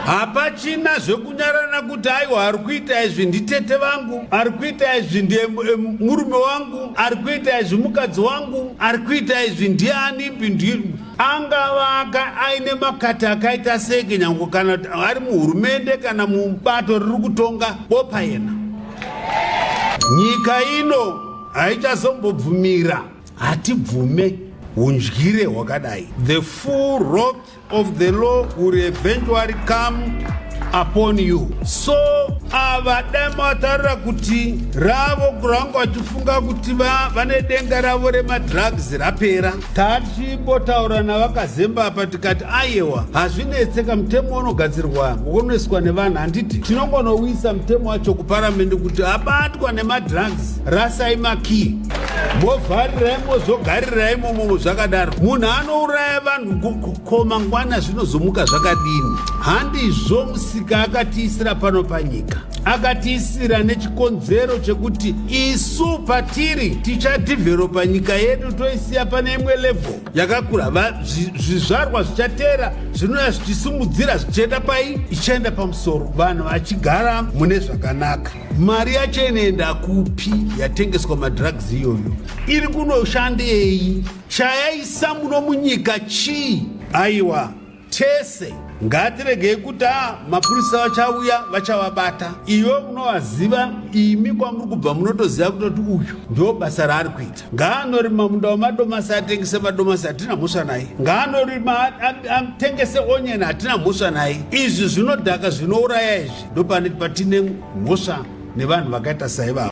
Hapachina zvekunyarana kuti aiwa, ari kuita izvi nditete vangu, ari kuita izvi ndiye murume wangu, ari kuita izvi mukadzi wangu, ari kuita izvi ndiani. Angava aine makati akaita seke, nyange kana ari muhurumende kana mubato riri kutonga, bopa yena. Nyika ino haichazombobvumira, hatibvume undyire hwakadai. The full wrath of the law will eventually come upon you. So ava dai mataurira kuti ravo kuranga vachifunga kuti vane denga ravo remadrugs rapera. Tachimbotaura navakazemba apa, tikati aiwa, hazvinetseka, mutemo unogadzirwa, unoiswa nevanhu, handiti? Tinongonowisa mutemo wacho kuparamende kuti abatwa nemadrugs, rasai makii, movharirai, mozogarirai imomo. Zvakadaro munhu anouraya vanhu, ko mangwana zvinozomuka zvakadini? Handizvo. Musika akatiisira pano panyika, akatiisira nechikonzero chekuti isu patiri tichadhivheropa nyika yedu, toisiya pane imwe level yakakura. Zvizvarwa zvichateera zvinouya zvichisimudzira, zvichienda pai, ichienda pamusoro, vanhu vachigara mune zvakanaka. Mari yacho inoenda kupi yatengeswa madrugs iyoyo? Iri kunoshandei? Chayaisa muno munyika chii? Aiwa, tese ngatiregei kuti a mapurisa vachauya vachavabata. Iwe unovaziva, imi kwamuri kubva munotoziva kutoti uyu ndo basa raari kuita. Ngaanorima munda wemadomasi, atengese madomasi, hatina mhosva naye. Ngaanorima, atengese onion, hatina mhosva naye. Izvi zvinodhaka, zvinouraya izvi, ndopane patine mhosva nevanhu vakaita saivavo.